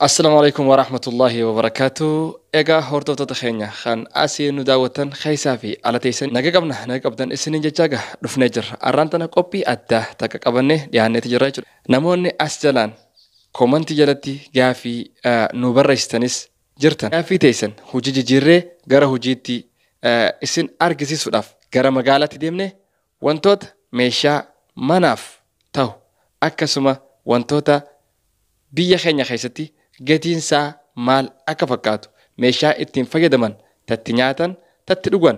Assalaamu alaikum wa rahmatullahi wa barakaatu. Egaa hordoftoota keenya kan asii nu daawwattan keessaa fi ala teessan naga qabna naga qabdan isiniin jechaa gaha dhufnee jirra. Arraan tana qophii addaa takka qabannee dhiyaanneeti jirra jechuudha. Namoonni as jalaan koomantii jalatti gaafii nu barreessitanis jirtan. Gaafii teessan hojii jijjiirree gara hojiitti isin argisiisuudhaaf gara magaalaatti deemnee wantoota meeshaa manaaf ta'u akkasuma wantoota biyya keenya keessatti gatiin isaa maal akka fakkaatu meeshaa ittiin fayyadaman tatti nyaatan tatti dhugan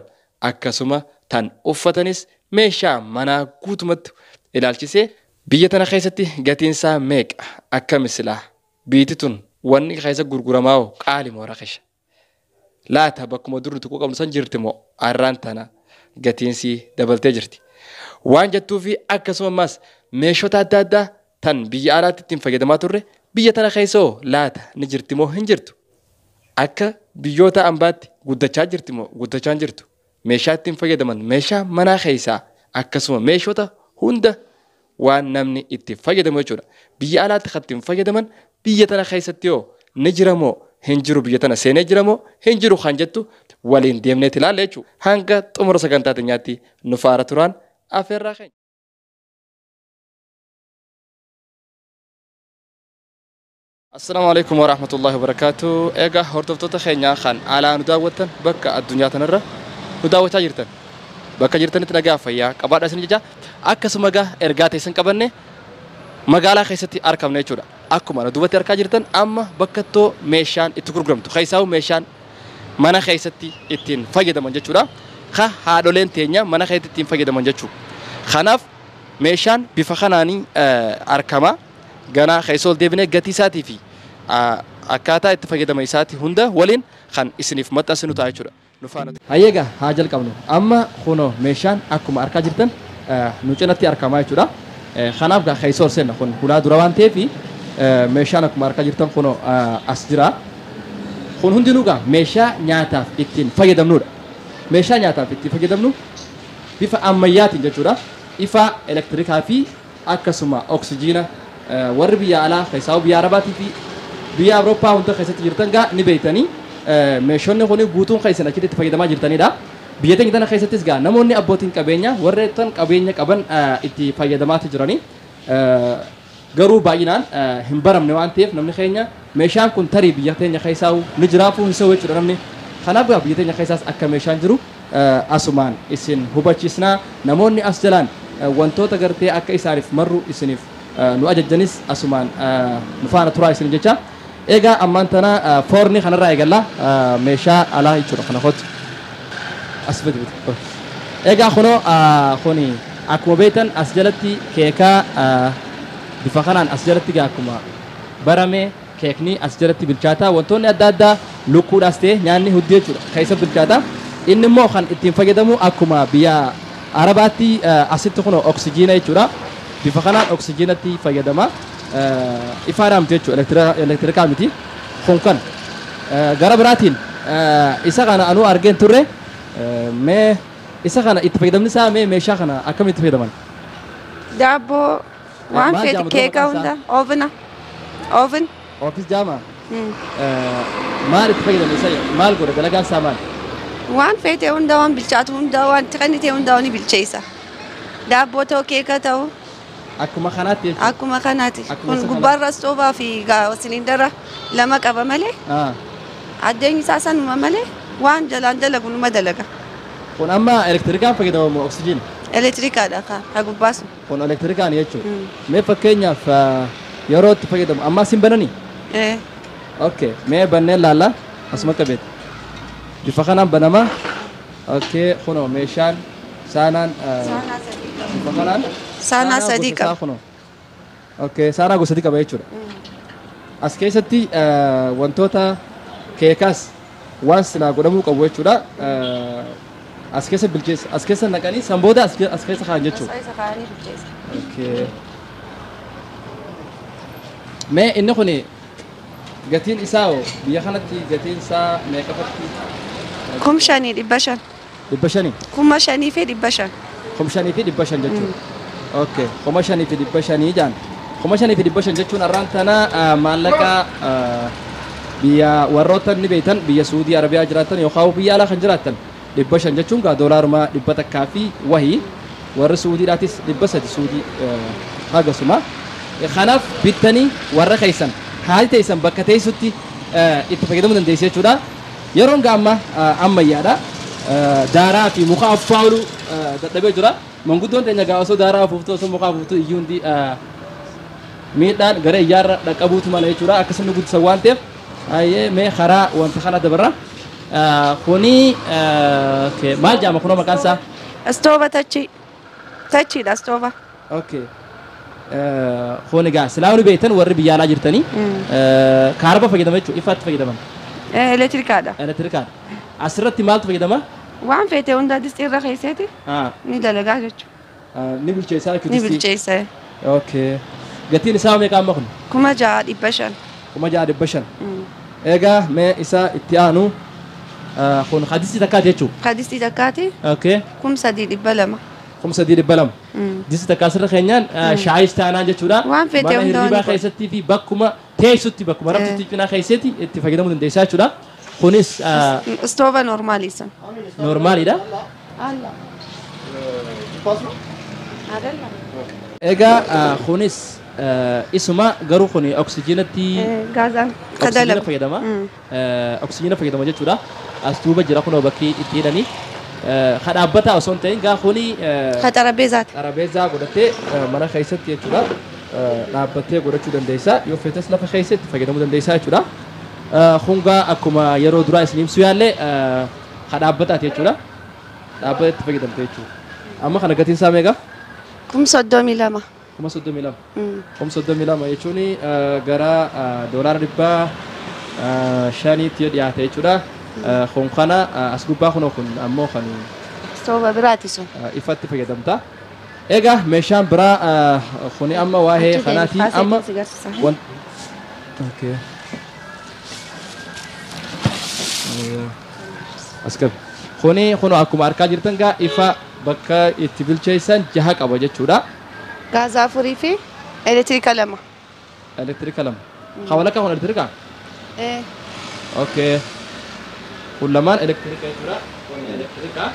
akkasuma tan uffatanis meeshaa manaa guutumatti ilaalchisee biyya tana keessatti gatiin isaa meeqa akka misilaa biiti tun wanni keessa gurguramaa hoo qaali moo rakisha laata bakkuma durri tuquu qabnu san jirti moo arraan tana gatiinsii dabaltee jirti waan jettuu fi akkasuma ammas meeshota adda addaa tan biyya alaatti ittiin fayyadamaa turre biyya tana keessa hoo laata ni jirti moo hin jirtu akka biyyoota ambaatti guddachaa jirti moo guddachaa hin jirtu meeshaa ittiin fayyadaman meeshaa manaa keessaa akkasuma meeshota hunda waan namni itti fayyadamu jechuudha. Biyya alaatti kan ittiin fayyadaman biyya tana keessatti hoo ni jira moo hin jiru biyya tana seenee jira moo hin jiru kan jettu waliin deemneeti ilaalla jechuudha. Hanga xumura sagantaa teenyaatti nu faara turaan afeerraa keenya. Assalaamu alaikum wa rahmatullahi wa barakaatu. Egaa hordoftoota keenyaa kan alaa nu daawwattan bakka addunyaa tanarra nu daawwachaa jirtan. Bakka jirtanitti nagaa fayyaa qabaadhaa isin jecha akkasuma egaa ergaa teessan qabanne magaalaa keessatti argamne jechuudha. Akkuma nu duubatti argaa jirtan amma bakka ittoo meeshaan itti gurguramtu keessaa'u meeshaan mana keessatti ittiin fayyadaman jechuudha. Ka haadholeen teenya mana keessatti ittiin fayyadaman jechuudha. Kanaaf meeshaan bifa kanaanii argama. Ganaa keessa ol deebinee gatii isaatii fi akkaataa itti fayyadama isaatii hunda waliin kan isiniif maxxansinu ta'a jechuudha. Nu faana. Hayyeegaa haa jalqabnu. Amma kunoo meeshaan akkuma argaa jirtan nu cinatti argamaa jechuudha. Kanaaf gaa keessa ol seenna kun hulaa dura waan ta'eef meeshaan akkuma argaa jirtan kunoo as jira. Kun hundinuu gaa meeshaa nyaataaf ittiin fayyadamnudha. Meeshaa nyaataaf ittiin fayyadamnu bifa ammayyaatiin jechuudha. Ifa elektirikaa fi akkasuma oksijiina warri biyya alaa keessaa biyya Arabaatii fi biyya Awurooppaa hunda keessatti jirtan gaa ni beektanii meeshonni kun guutuun keessan achitti itti fayyadamaa jirtanidha. Biyya teenya tana keessattis gaa namoonni abbootiin qabeenyaa warri tan qabeenya qaban itti fayyadamaati jiranii. Garuu baay'inaan hin baramne waan ta'eef namni keenya meeshaan kun tarii biyya teenya keessaa ni jiraafuu hin se'u jechuudha namni. Kanaaf gaa biyya teenya keessaas akka meeshaan jiru asumaan isin hubachiisnaa namoonni as jalaan wantoota gartee akka isaaniif marru isiniif nu ajajjanis asumaan nu faana turaa isin jecha. Egaa ammaan tana foorni kanarraa eegalla meeshaa alaa jechuudha kana kootu. As bidi bidi. Egaa kunoo kuni akkuma beektan as jalatti keekaa bifa kanaan as jalatti gaa akkuma barame keekni as jalatti bilchaataa wantoonni adda addaa lukkuudhaas ta'e nyaanni huddii jechuudha keessa bilchaataa. Inni immoo kan ittiin fayyadamu akkuma biyya Arabaatti asitti kunoo oksijiina jechuudha. Bifa kanaan oksijiinatti fayyadama. Ifaadhaa miti jechuudha elektirikaa miti. Kun kan gara biraatiin isa kana anuu argeen turre mee isa kana itti fayyadamni isaa mee meeshaa kana akkamitti fayyadaman? Daabboo waan Maal fedhe jedhama keeka maqaan isaa? hunda oovena. Oven. Oofis jaama? Maal itti fayyadamu isa maal godha dalagaan isaa maal? Waan fedhe hunda waan bilchaatu hunda waan itti kennite hunda ni bilcheessa. Daabboo ta'u keeka ta'u Akkuma kanaatti jechuudha. akkuma kanaati. Akkuma Kun isa gubbaarra stoovaa fi siliindara lama qaba malee addeenyi isaa sanuma malee waan jalaan dalagu numa dalaga. Kun amma elektirikaan fayyadamamu moo oksijiina? Elektirikaadha ka gubbaa sun. Kun elektirikaan jechuudha. Mee fakkeenyaaf yeroo itti fayyadamu amma isin bananii? Eh. Okay, mee banneen laalla asuma qabeeti. Bifa kanaan banama. Okay, kunoo meeshaan saanaan bifa kanaan Saanaa sadii gosa isaa qaba. kunoo. Okay, saanaa gosa sadii qaba jechuudha. As keessatti wantoota keekaas waan silaa godhamuu qabu jechuudha. As keessa bilcheessa, as keessa naqanii san booda as keessa kaa'an jechuudha. As keessa kaa'anii bilcheessa. Okay. Mee inni kuni gatiin isaa hoo biyya kanatti gatiin isaa meeqafatti? 5,500. 500? 5,500. 5,500 jechuudha. Okay, 5,500 jaan. 5,500 jechuun har'aan tana maallaqa biyya warroota ni beektan biyya Suudii Arabiyaa jiraatan yookaan biyya alaa kan jiraatan 500 jechuun gaa doolaaruma 100 fi wahii warri Suudiidhaatis 300 Suudii hagasuma. Kanaaf bittanii warra keessan haali teessan bakka teessutti itti fayyadamuu dandeessu jechuudha. Yeroon gaa amma ammayyaadha. Daaraa fi muka afuufaa oolu dadhabee jira. Manguddoon teenya gaa osoo daaraa afuuftuu osoo muka afuuftuu iyyuu hundi miidhaan gara iyyaarra dhaqqabuutu mala jechuudha. Akkasuma guddisan waan ta'eef ayyee mee karaa wanta kana dabarra. Kuni maal jedhama kunoo maqaan isaa? Istoova tachii. Tachiidha istoova. Okay. Kuni gaa silaa ni beektan warri biyya alaa jirtanii kaarba fayyadaman jechuudha. Ifaatti fayyadaman. Elektirikaadha. Elektirikaadha. Asirratti maaltu fayyadama? Waan feete hunda distii irra keesseeti ni dalagaa jechuudha. Ni bilcheessaa jechuudha. Ni bilcheessa. Okay. Gatiin isaa meeqa amma kun? 6,500. 6,500. Egaa mee isaa itti aanu kun hadisii takkaati jechuudha. Hadisii takkaati. Okay. 3,200. 3,200. Disii takka asirra keenyaan shaayis taanaan jechuudha. Waan feete Mana hunda hirribaa keessattii fi bakkuma teessutti bakkuma rabsitti cinaa keessatti itti fayyadamuu dandeessaa jechuudha. Kunis Istoova normaalii san. Normaaliidha. Egaa kunis isuma garuu kun oksijiinatti Gaazaan oksijiina fayyadama. Oksijiina fayyadama jechuudha. As duuba jira kunoo bakki itti hidhanii. Ka dhaabbataa osoo hin ta'in gaa kuni Ka xarapheezaati. Xarapheezaa godhattee mana keessatti jechuudha. Dhaabbattee godhachuu dandeessa. Yoo feetes lafa keessatti fayyadamuu dandeessa jechuudha. Kun gaa akkuma yeroo duraa isin ibsuu yaalle ka dhaabbataati jechuudha. Dhaabbata itti fayyadamte jechuudha. Amma kana gatiin isaa meeqa? 32,000. 32,000. 32,000 jechuun gara doolaara 500tti dhiyaate jechuudha. Kun kana as gubbaa kunoo kun ammoo kan Istoova biraati sun. Ifatti fayyadamta. Egaa meeshaan biraa kuni amma waa'ee kanaati amma Okay. As qabi. Kuni kunoo akkuma argaa jirtan gaa ifa bakka itti bilcheessan jaha qaba jechuudha. Gaazaa 4 fi elektirika 2. Elektirika 2. Hawalaka kun elektirika? Ee. Okay. Kun lamaan elektirika jechuudha. Kun elektirika.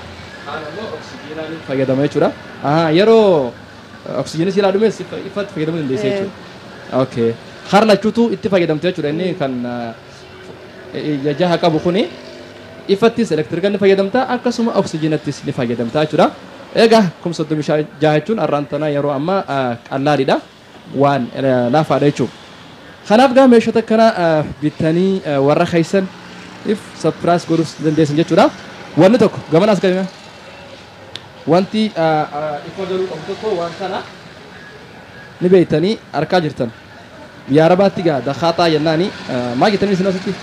Kaan ammoo oksijiinaan fayyadama jechuudha. Yeroo oksijiinii silaa dhumes ifatti fayyadamuu dandeessa jechuudha. Okay. Har lachuutu itti fayyadamte jechuudha. Inni kan jaha qabu kuni ifattis elektirika ni fayyadamta akkasuma oksijiinattis ni fayyadamta jechuudha. Egaa 36,000 jechuun har'aan tana yeroo ammaa qallaaliidha. Waan laafaadha jechuudha. Kanaaf gaa meeshota kana bitanii warra keessan if surprise godhuus dandeessan jechuudha. Wanni tokko gamana as qabime. Wanti ifa galuu qabu tokko waan kana ni beektanii argaa jirtan. Biyya Arabaatti gaa dakhaaxaa jennaani maal jettanii isin asitti?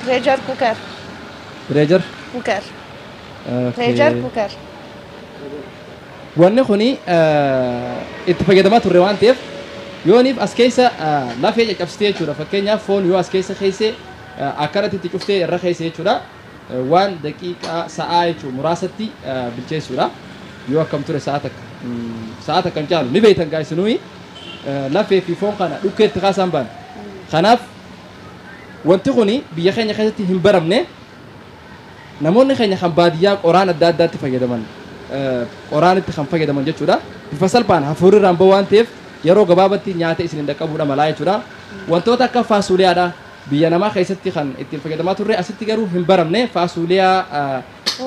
Pressure cooker. Pressure? Cooker. Pressure cooker. Wanni kuni itti fayyadamaa turre waan ta'eef yooniif as keessa lafee caccabsitee jechuudha. Fakkeenyaaf foon yoo as keessa keessee akkanatti itti cuftee irra keessa jechuudha. Waan daqiiqaa sa'aa jechuudha muraasatti bilcheessuudha. Yoo akkam ture sa'a takka. Sa'a takka hin caalu ni beektan gaa isinuyi lafee fi foon kana dhukkeetti kaasaan baan. Kanaaf wanti kuni biyya keenya keessatti hin baramne. Namoonni keenya kan baadiyyaa qoraan adda addaatti fayyadaman. Qoraanitti kan fayyadaman jechuudha. Bifa salphaan hafuurri irraan bahu waan ta'eef yeroo gabaabatti nyaata isin hin dhaqqabuudha malaa jechuudha. Wantoota akka faasuuliyaadha. Biyya namaa keessatti kan ittiin fayyadamaa turre asitti garuu hin baramne faasuuliyaa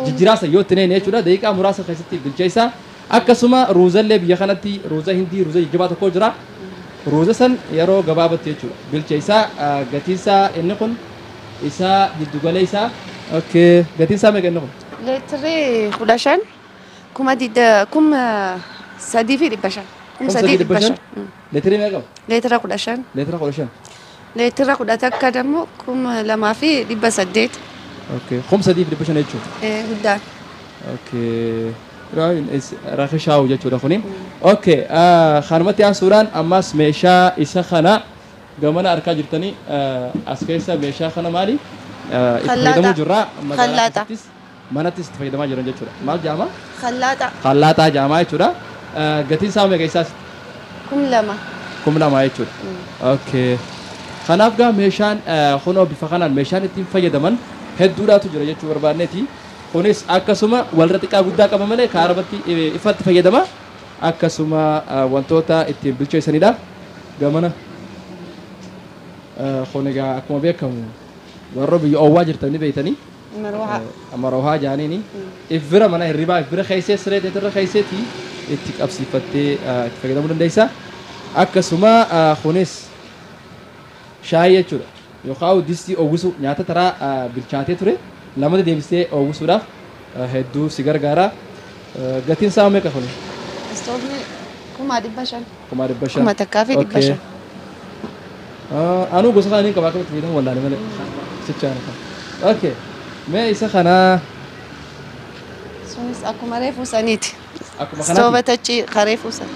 jijjiiraasa yoo itti neene jechuudha. Daqiiqaa muraasa keessatti bilcheessa. Akkasuma ruuzallee biyya kanatti ruuza hindii ruuza jajjabaa tokko jira. Ruuza san yeroo gabaabatti jechuudha. Bilcheessa gatiinsaa inni kun isaa giddugaleessaa. Okay. Gatiinsaa meeqa inni kun? Leetirii 15 3,500. 3,500. Leetirii meeqa? Leetira 15. Leetira 15. Leetira 11 ደግሞ 2,800. Okay. 3,500 jechuudha. Guddaan. Okay. Rakishaa'u jechuudha kuni. Okay. Kanumatti aansuudhaan ammas meeshaa isa kana gamana argaa jirtanii as keessa meeshaa kana maali? Itti fayyadamuu jirra. Khallaaxa. Manattis itti fayyadamaa jiran jechuudha. Maal jedhama? Khallaaxa. Khallaaxaa jedhama jechuudha. Gatiin isaa meeqa isaas? 2,000. 2000 jechuudha. Okay. Kanaaf gaa meeshaan kunoo bifa kanaan meeshaan ittiin fayyadaman hedduudhaatu jira jechuu barbaanneeti. Kunis akkasuma walirra xiqqaa guddaa qaba malee kaarabatti ifatti fayyadama. Akkasuma wantoota ittiin bilcheessanidha. Gamana kun egaa akkuma beekamu warra biyya oowwaa jirtan ni beeytanii. Marwaha. Maroohaa jaaniini. Ifbira mana hirribaa ifbira keessee siree teetirra keesseeti itti qabsiifattee itti fayyadamuu dandeessa. Akkasuma kunis shaayii jechuudha. Yookaan distii oowwisu nyaata taraa bilchaatee ture lamatti deebisee oowwisuudhaaf hedduu si gargaara. Gatiin isaa meeqa kuni? Istoofni 500,000. 500,000. 1500. Anuu gosa kana niin qaba akkamitti fayyadamu wallaale malee. Sichaana kana. Okay. Mee isa kana Sunis akkuma reefuu saniiti. Akkuma kanaati. Istooba tachii reefuu san.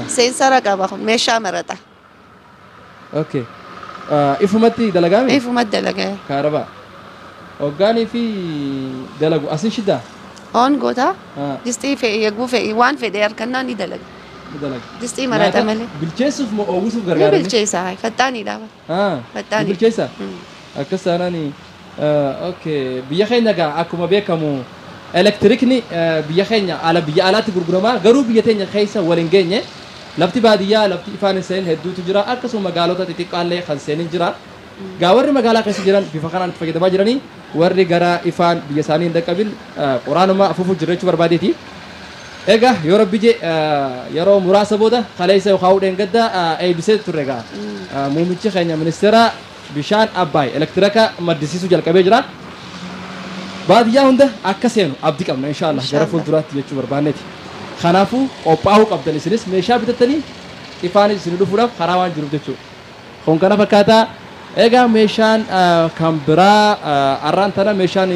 Seensara qaba kun meeshaa maraxa. Okay. Ifumatti dalagaame? Ifumatti dalagaa. Kaaraba. Hoggaanii fi dalagu asin shiddaa? On goota. Distii fe'ii eeguu fe'ii waan fedhe harkannaa ni dalaga. Ni dalaga. Distii maraxa malee. Bilcheessuuf moo oowwisuuf Ni gargaara? bilcheessa faxxaaniidha. Faxxaani. Ni bilcheessa? Akkas taanaan okay biyya keenya gaa akkuma beekamu elektirikni biyya keenya ala biyya alaatti gurguramaa garuu biyya teenya keessa wal hin geenye lafti baadiyyaa lafti ifaan hin seenin hedduutu jira akkasuma magaalota xixiqqaallee kan seenin jira. Gaa warri magaalaa keessa jiran bifa kanaan itti fayyadamaa jiranii warri gara ifaan biyya isaanii hin dhaqqabin qoraanuma afuufuu jira jechuu barbaadeeti. Egaa yoo rabbi je yeroo muraasa booda kaleessa yookaan dheengadda eebbisee turre egaa muummichi keenya ministeera bishaan Abbaay elektirika maddisiisuu jalqabee jira. Baadiyyaa hunda akka seenu abdii qabna inshaallah gara fuulduraatti jechuu barbaanneeti. Kanaafuu qophaa'uu qabdan isinis meeshaa bitattanii ifaanis isin dhufuudhaaf karaa waan jiruuf jechuudha. Kun kana fakkaataa egaa meeshaan kan biraa arraan tana meeshaan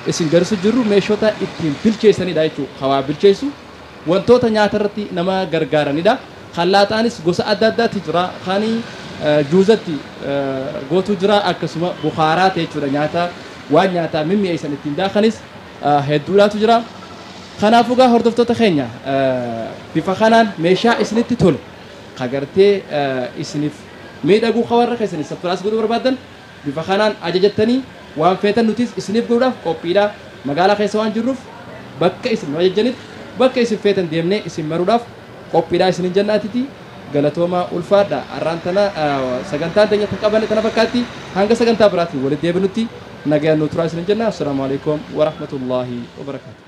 isin garsu jirru meeshota ittiin bilcheessanidha jechuudha. Hawaa bilcheessu wantoota nyaata irratti nama gargaaranidha. Kallaaxaanis gosa adda addaatti jira. Kan juuzatti gootu jira akkasuma bukaaraa ta'e jechuudha nyaata waan nyaataa mimmi'eessan ittiin daakanis hedduudhaatu jira. Kanaafuu gaa hordoftoota keenya bifa kanaan meeshaa isinitti tolu kagartee isiniif miidhaguu qabarra keessanii sabtiraas godhuu barbaadan bifa kanaan ajajattanii waan feetan nutis isiniif godhuudhaaf qophiidha. Magaalaa keessa waan jirruuf bakka isin nu ajajjanitti bakka isin feetan deemnee isin maruudhaaf qophiidha isinin jennaatiti. Galatooma ulfaadha. Arraan tana sagantaan teenya tan qabanne tana fakkaatti hanga sagantaa biraatiin walitti deebinutti nagayaan nu turaa isinin jenna. Assalaamu alaikum warahmatullaahi wabarakaatu.